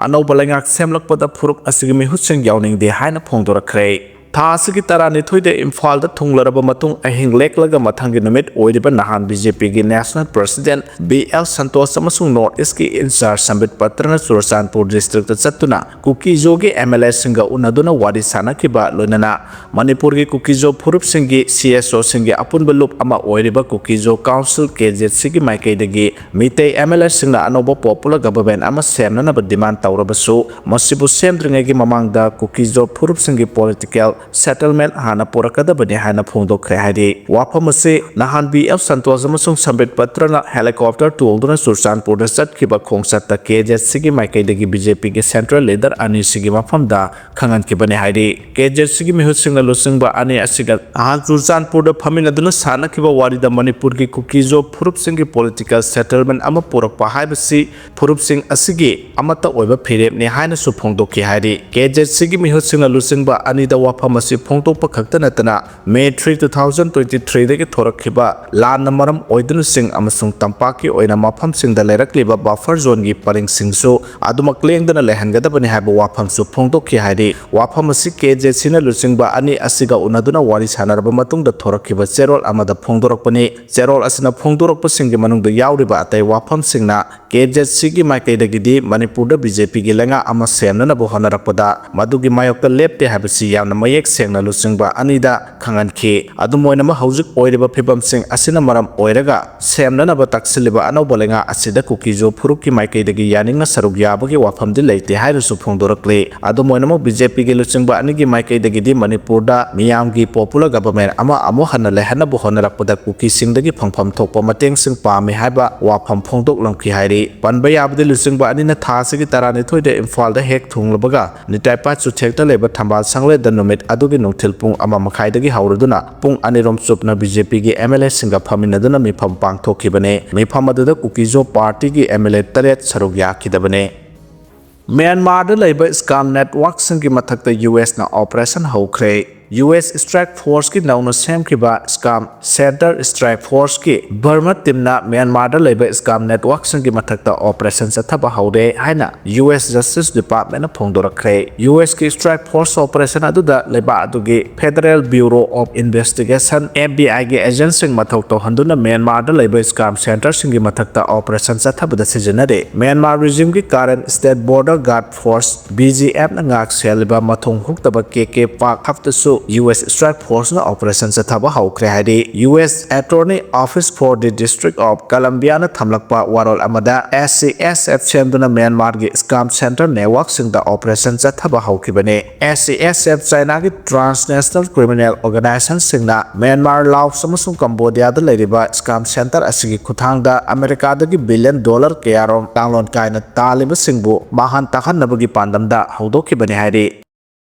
ꯑꯅꯧꯕ ꯂꯩꯉꯥꯛ ꯁꯦꯝꯂꯛꯄꯗ ꯐꯨꯔꯨꯞ ꯑꯁꯤꯒꯤ ꯃꯤꯍꯨꯠꯁꯤꯡ ꯌꯥꯎꯅꯤꯡꯗꯦ ꯍꯥꯏꯅ ꯐꯣꯡꯗꯣꯔꯛꯈ꯭ꯔꯦ꯫ ꯊꯥ ꯑꯁꯤꯒꯤ ꯇꯔꯥꯅꯤꯊꯣꯏꯗ ꯏꯝꯐꯥꯜꯗ ꯊꯨꯡꯂꯔꯕ ꯃꯇꯨꯡ ꯑꯍꯤꯡ ꯂꯦꯛꯂꯒ ꯃꯊꯪꯒꯤ ꯅꯨꯃꯤꯠ ꯑꯣꯏꯔꯤꯕ ꯅꯍꯥꯟ ꯕꯤ ꯖꯦ ꯄꯤꯒꯤ national president B L Santosh ꯑꯃꯁꯨꯡ North Eastꯀꯤ in charge ꯁꯝꯕꯤꯠ ꯄꯇ꯭ꯔꯅ ꯆꯨꯔꯆꯥꯟꯄꯨꯔ districtꯇ ꯆꯠꯇꯨꯅ ꯀꯨꯀꯤꯖꯣꯒꯤ ꯑꯦꯝ ꯑꯦꯜ ꯑꯦꯁꯤꯡꯒ ꯎꯅꯗꯨꯅ ꯋꯥꯔꯤ ꯁꯥꯅꯈꯤꯕ, ꯂꯣꯏꯅꯅ ꯃꯅꯤꯄꯨꯔꯒꯤ ꯀꯨꯀꯤꯖꯣ ꯐꯨꯔꯨꯞꯁꯤꯡꯒꯤ ꯁꯤ ꯑꯦꯁ ꯑꯣꯁꯤꯡꯒꯤ ꯑꯄꯨꯟꯕ ꯂꯨꯞ ꯑꯃ ꯑꯣꯏꯔꯤꯕ ꯀꯨꯀꯤꯖꯣ council ꯀꯦ ꯖꯦꯠ ꯁꯤꯒꯤ ꯃꯥꯏꯀꯩꯗꯒꯤ ꯃꯤꯇꯩ ꯑꯦꯝ ꯑꯦꯜ ꯑꯦꯁꯤꯡꯅ ꯑꯅꯧꯕ popular government ꯑꯃ ꯁꯦꯝꯅꯅꯕ demand ꯇꯧꯔꯕꯁꯨ, ꯃꯁꯤꯕꯨ ꯁꯦꯝꯗ꯭ꯔꯤꯉꯩꯒꯤ ꯃꯃꯥꯡꯗ ꯀꯨꯀꯤꯖꯣ ꯐꯨꯔꯨꯞꯁꯤꯡꯒꯤ political ꯁꯦꯇꯜꯃꯦꯟ ꯍꯥꯟꯅ ꯄꯨꯔꯛꯀꯗꯕꯅꯤ ꯍꯥꯏꯅ ꯐꯣꯡꯗꯣꯛꯈ꯭ꯔꯦ ꯍꯥꯏꯔꯤ꯫ ꯋꯥꯐꯝ ꯑꯁꯤ ꯅꯍꯥꯟ ꯕꯤ ꯑꯦꯜ ꯁꯟꯇꯣꯁ ꯑꯃꯁꯨꯡ ꯁꯝꯕꯤꯠ ꯄꯇ꯭ꯔꯅ ꯍꯦꯂꯤꯀꯣꯞꯇꯔ ꯇꯣꯡꯗꯨꯅ ꯆꯨꯔꯆꯥꯟꯄꯨꯔꯗ ꯆꯠꯈꯤꯕ ꯈꯣꯡꯆꯠꯇ ꯀꯦ ꯖꯦꯠ ꯁꯤꯒꯤ ꯃꯥꯏꯀꯩꯗꯒꯤ ꯕꯤ ꯖꯦ ꯄꯤꯒꯤ ꯁꯦꯟꯇ꯭ꯔꯦꯜ ꯂꯤꯗꯔ ꯑꯅꯤꯁꯤꯒꯤ ꯃꯐꯝꯗ ꯈꯪꯍꯟꯈꯤꯕꯅꯤ ꯍꯥꯏꯔꯤ꯫ ꯀꯦ ꯖꯦꯠ ꯁꯤꯒꯤ ꯃꯤꯍꯨꯠꯁꯤꯡꯅ ꯂꯨꯆꯤꯡꯕ ꯑꯅꯤ ꯑꯁꯤꯒ ꯅꯍꯥꯟ ꯆꯨꯔꯆꯥꯟꯄꯨꯔꯗ ꯐꯝꯃꯤꯟꯅꯗꯨꯅ ꯁꯥꯟꯅꯈꯤꯕ ꯋꯥꯔꯤꯗ ꯃꯅꯤꯄꯨꯔꯒꯤ ꯀꯨꯀꯤꯖꯣ ꯐꯨꯔꯨꯞꯁꯤꯡꯒꯤ ꯄꯣꯂꯤꯇꯤꯀꯦꯜ ꯁꯦꯇꯜꯃꯦꯟ ꯑꯃ ꯄꯨꯔꯛꯄ ꯍꯥꯏꯕꯁꯤ ꯐꯨꯔꯨꯞꯁꯤꯡ ꯑꯁꯤꯒꯤ ꯑꯃꯠꯇ ꯑꯣꯏꯕ ꯐꯤꯔꯦꯞꯅꯤ ꯍꯥꯏꯅꯁꯨ ꯐꯣꯡꯗꯣꯛꯈꯤ ꯍꯥꯏꯔꯤ꯫ ꯀꯦ ꯖꯦꯠ ꯁꯤꯒꯤ ꯃꯤꯍꯨꯠꯁꯤꯡꯅ ꯂꯨꯆꯤꯡꯕ ꯑꯅꯤꯗ ꯋꯥꯐꯝ ꯑꯁꯤ ꯐꯣꯡꯗꯣꯛꯄ ꯈꯛꯇ ꯅꯠꯇꯅ May three, two thousand twenty ꯊ꯭ꯔꯤꯗꯒꯤ ꯊꯣꯔꯛꯈꯤꯕ ꯂꯥꯟꯅ ꯃꯔꯝ ꯑꯣꯏꯗꯨꯅ ꯆꯤꯡ ꯑꯃꯁꯨꯡ ꯇꯝꯄꯥꯛꯀꯤ ꯑꯣꯏꯅ ꯃꯐꯝꯁꯤꯡꯗ ꯂꯩꯔꯛꯂꯤꯕ ꯕꯐꯔ ꯖꯣꯟꯒꯤ ꯄꯔꯤꯡꯁꯤꯡꯁꯨ ꯑꯗꯨꯃꯛ ꯂꯦꯡꯗꯅ ꯂꯩꯍꯟꯒꯗꯕꯅꯤ ꯍꯥꯏꯕ ꯋꯥꯐꯝꯁꯨ ꯐꯣꯡꯗꯣꯛꯈꯤ ꯍꯥꯏꯔꯤ꯫ ꯋꯥꯐꯝ ꯑꯁꯤ ꯀꯦ ꯖꯦꯠ ꯁꯤꯅ ꯂꯨꯆꯤꯡꯕ ꯑꯅꯤ ꯑꯁꯤꯒ ꯎꯅꯗꯨꯅ ꯋꯥꯔꯤ ꯁꯥꯟꯅꯔꯕ ꯃꯇꯨꯡꯗ ꯊꯣꯔꯛꯈꯤꯕ ꯆꯦꯔꯣꯜ ꯑꯃꯗ ꯐꯣꯡꯗꯣꯔꯛꯄꯅꯤ꯫ ꯆꯦꯔꯣꯜ ꯑꯁꯤꯅ ꯐꯣꯡꯗꯣꯔꯛꯄꯁꯤꯡꯒꯤ ꯃꯅꯨꯡꯗ ꯌꯥꯎꯔꯤꯕ ꯑꯇꯩ ꯋꯥꯐꯝꯁꯤꯡꯅ ꯀꯦ ꯖꯦꯠ ꯁꯤꯒꯤ ꯃꯥꯏꯀꯩꯗꯒꯤꯗꯤ ꯃꯅꯤꯄꯨꯔꯗ ꯕꯤ ꯖꯦ ꯄꯤꯒꯤ ꯂꯩꯉꯥꯛ ꯑꯃ ꯁꯦꯝꯅꯅꯕ ꯍꯣꯠꯅꯔꯛꯄꯗ ꯃꯗꯨꯒꯤ ꯃꯥꯌꯣꯛꯇ ꯂꯦꯞꯇꯦ ꯍꯥꯏꯕꯁꯤ ꯌꯥꯝꯅ ꯃꯌꯦꯛ ꯁꯦꯡꯅ ꯂꯨꯆꯤꯡꯕ ꯑꯅꯤꯗ ꯈꯪꯍꯟꯈꯤ꯫ ꯑꯗꯨꯝ ꯑꯣꯏꯅꯃꯛ, ꯍꯧꯖꯤꯛ ꯑꯣꯏꯔꯤꯕ ꯐꯤꯕꯝꯁꯤꯡ ꯑꯁꯤꯅ ꯃꯔꯝ ꯑꯣꯏꯔꯒ ꯁꯦꯝꯅꯅꯕ ꯇꯛꯁꯤꯜꯂꯤꯕ ꯑꯅꯧꯕ ꯂꯩꯉꯥꯛ ꯑꯁꯤꯗ ꯀꯨꯀꯤꯖꯣ ꯐꯨꯔꯨꯞꯀꯤ ꯃꯥꯏꯀꯩꯗꯒꯤ ꯌꯥꯅꯤꯡꯅ ꯁꯔꯨꯛ ꯌꯥꯕꯒꯤ ꯋꯥꯐꯝꯗꯤ ꯂꯩꯇꯦ ꯍꯥꯏꯅꯁꯨ ꯐꯣꯡꯗꯣꯔꯛꯂꯤ꯫ ꯑꯗꯨꯝ ꯑꯣꯏꯅꯃꯛ, ꯕꯤ ꯖꯦ ꯄꯤꯒꯤ ꯂꯨꯆꯤꯡꯕ ꯑꯅꯤꯒꯤ ꯃꯥꯏꯀꯩꯗꯒꯤꯗꯤ ꯃꯅꯤꯄꯨꯔꯗ ꯃꯤꯌꯥꯝꯒꯤ ꯄꯣꯄꯨꯂꯔ ꯒꯚꯔꯟꯃꯦꯟ ꯑꯃ ꯑꯃꯨꯛ ꯍꯟꯅ ꯂꯩꯍꯟꯅꯕ ꯍꯣꯠꯅꯔꯛꯄꯗ ꯀꯨꯀꯤꯁꯤꯡꯗꯒꯤ ꯐꯪꯐꯝ ꯊꯣꯛꯄ ꯃꯇꯦꯡꯁꯤꯡ ꯄꯥꯝꯃꯤ ꯍꯥꯏꯕ ꯋꯥꯐꯝ ꯐꯣꯡꯗꯣꯛꯂꯝꯈꯤ ꯍꯥꯏꯔꯤ꯫ ꯄꯟꯕ ꯌꯥꯕꯗꯤ, ꯂꯨꯆꯤꯡꯕ ꯑꯅꯤꯅ ꯊꯥ ꯑꯁꯤꯒꯤ ꯇꯔꯥꯅꯤꯊꯣꯏꯗ ꯏꯝꯐꯥꯜꯗ ꯍꯦꯛ ꯊꯨꯡꯂꯕꯒ ꯅꯤꯇꯥꯏꯄꯥ ꯆꯨꯊꯦꯛꯇ ꯂꯩꯕ ꯊꯝꯕꯥꯜ ꯁꯪꯂꯦꯟꯗ ꯅꯨꯃꯤꯠ ꯑꯗꯨꯒꯤ ꯅꯨꯡꯊꯤꯜ ꯄꯨꯡ ꯑꯃ ꯃꯈꯥꯏꯗꯒꯤ ꯍꯧꯔꯗꯨꯅ ꯄꯨꯡ ꯑꯅꯤꯔꯣꯝ ꯆꯨꯞꯅ ꯕꯤ ꯖꯦ ꯄꯤꯒꯤ ꯑꯦꯝ ꯑꯦꯜ ꯑꯦꯁꯤꯡꯒ ꯐꯝꯃꯤꯟꯅꯗꯨꯅ ꯃꯤꯐꯝ ꯄꯥꯡꯊꯣꯛꯈꯤꯕꯅꯤ꯫ ꯃꯤꯐꯝ ꯑꯗꯨꯗ ꯀꯨꯀꯤꯖꯣ ꯄꯥꯔꯇꯤꯒꯤ ꯑꯦꯝ ꯑꯦꯜ ꯑꯦ ꯇꯔꯦꯠ ꯁꯔꯨꯛ ꯌꯥꯈꯤꯗꯕꯅꯤ꯫ ꯃ꯭ꯌꯥꯟꯃꯥꯔꯗ ꯂꯩꯕ ꯁ꯭ꯀꯥꯝ ꯅꯦꯠꯋꯥꯔꯛꯁꯤꯡꯒꯤ ꯃꯊꯛꯇ ꯌꯨ ꯑꯦꯁꯅ ꯑꯣꯄꯔꯦꯁꯟ ꯍꯧꯈ꯭ꯔꯦ꯫ ꯌꯨ ꯑꯦꯁ ꯁ꯭ꯇ꯭ꯔꯥꯏꯛ ꯐꯣꯔꯁꯀꯤ ꯅꯧꯅ ꯁꯦꯝꯈꯤꯕ ꯁ꯭ꯀꯥꯝ ꯁꯦꯟꯇꯔ ꯁ꯭ꯇ꯭ꯔꯥꯏꯛ ꯐꯣꯔꯁꯀꯤ ꯕꯔꯃ ꯇꯤꯝꯅ ꯃ꯭ꯌꯥꯟꯃꯥꯔꯗ ꯂꯩꯕ ꯁ꯭ꯀꯥꯝ ꯅꯦꯠꯋꯥꯔꯛꯁꯤꯡꯒꯤ ꯃꯊꯛꯇ ꯑꯣꯄꯔꯦꯁꯟ ꯆꯠꯊꯕ ꯍꯧꯔꯦ ꯍꯥꯏꯅ ꯌꯨ ꯑꯦꯁ ꯖꯁꯇꯤꯁ ꯗꯤꯄꯥꯔꯠꯃꯦꯟꯅ ꯐꯣꯡꯗꯣꯔꯛꯈ꯭ꯔꯦ꯫ ꯌꯨ ꯑꯦꯁꯀꯤ ꯁ꯭ꯇ꯭ꯔꯥꯏꯛ ꯐꯣꯔꯁ ꯑꯣꯄꯔꯦꯁꯟ ꯑꯗꯨꯗ ꯂꯩꯕꯥꯛ ꯑꯗꯨꯒꯤ federal bureau of investigation, F B ꯑꯥꯏꯒꯤ ꯑꯦꯖꯦꯟꯠꯁꯤꯡ ꯃꯊꯧ ꯇꯧꯍꯟꯗꯨꯅ ꯃ꯭ꯌꯥꯟꯃꯥꯔꯗ ꯂꯩꯕ ꯁ꯭ꯀꯥꯝ ꯁꯦꯟꯇꯔꯁꯤꯡꯒꯤ ꯃꯊꯛꯇ ꯑꯣꯄꯔꯦꯁꯟ ꯆꯠꯊꯕꯗ ꯁꯤꯖꯤꯟꯅꯔꯦ꯫ ꯃ꯭ꯌꯥꯟꯃꯥꯔ ꯔꯤꯖꯤꯝꯒꯤ Karen state border guard force, B G ꯑꯦꯐꯅ ꯉꯥꯛ ꯁꯦꯜꯂꯤꯕ ꯃꯊꯣꯡ ꯍꯨꯛꯇꯕ ꯀꯦ ꯀꯦ ꯄꯥꯛ ꯍꯞꯇꯁꯨ ꯌꯨ ꯑꯦꯁ Strike Forceꯅ operation ꯆꯠꯊꯕ ꯍꯧꯈ꯭ꯔꯦ ꯍꯥꯏꯔꯤ꯫ ꯌꯨ ꯑꯦꯁ Attorney Office for the District of Columbiaꯅ ꯊꯝꯂꯛꯄ ꯋꯥꯔꯣꯜ ꯑꯃꯗ, S C S F ꯁꯦꯝꯗꯨꯅ ꯃ꯭ꯌꯥꯟꯃꯥꯔꯒꯤ scam center networkꯁꯤꯡꯗ operation ꯆꯠꯊꯕ ꯍꯧꯈꯤꯕꯅꯤ꯫ S C S F ꯆꯥꯏꯅꯥꯒꯤ transnational criminal organizationꯁꯤꯡꯅ ꯃ꯭ꯌꯥꯟꯃꯥꯔ, ꯂꯥꯑꯣꯁ ꯑꯃꯁꯨꯡ ꯀꯝꯕꯣꯗꯤꯌꯥꯗ ꯂꯩꯔꯤꯕ scam center ꯑꯁꯤꯒꯤ ꯈꯨꯠꯊꯥꯡꯗ ꯑꯃꯦꯔꯤꯀꯥꯗꯒꯤ billion dollar ꯀꯌꯥꯔꯣꯝ ꯂꯥꯡꯂꯣꯟ ꯀꯥꯏꯅ ꯇꯥꯜꯂꯤꯕꯁꯤꯡꯕꯨ ꯃꯥꯡꯍꯟ ꯇꯥꯛꯍꯟꯅꯕꯒꯤ ꯄꯥꯟꯗꯝꯗ ꯍꯧꯗꯣꯛꯈꯤꯕꯅꯤ ꯍꯥꯏꯔꯤ꯫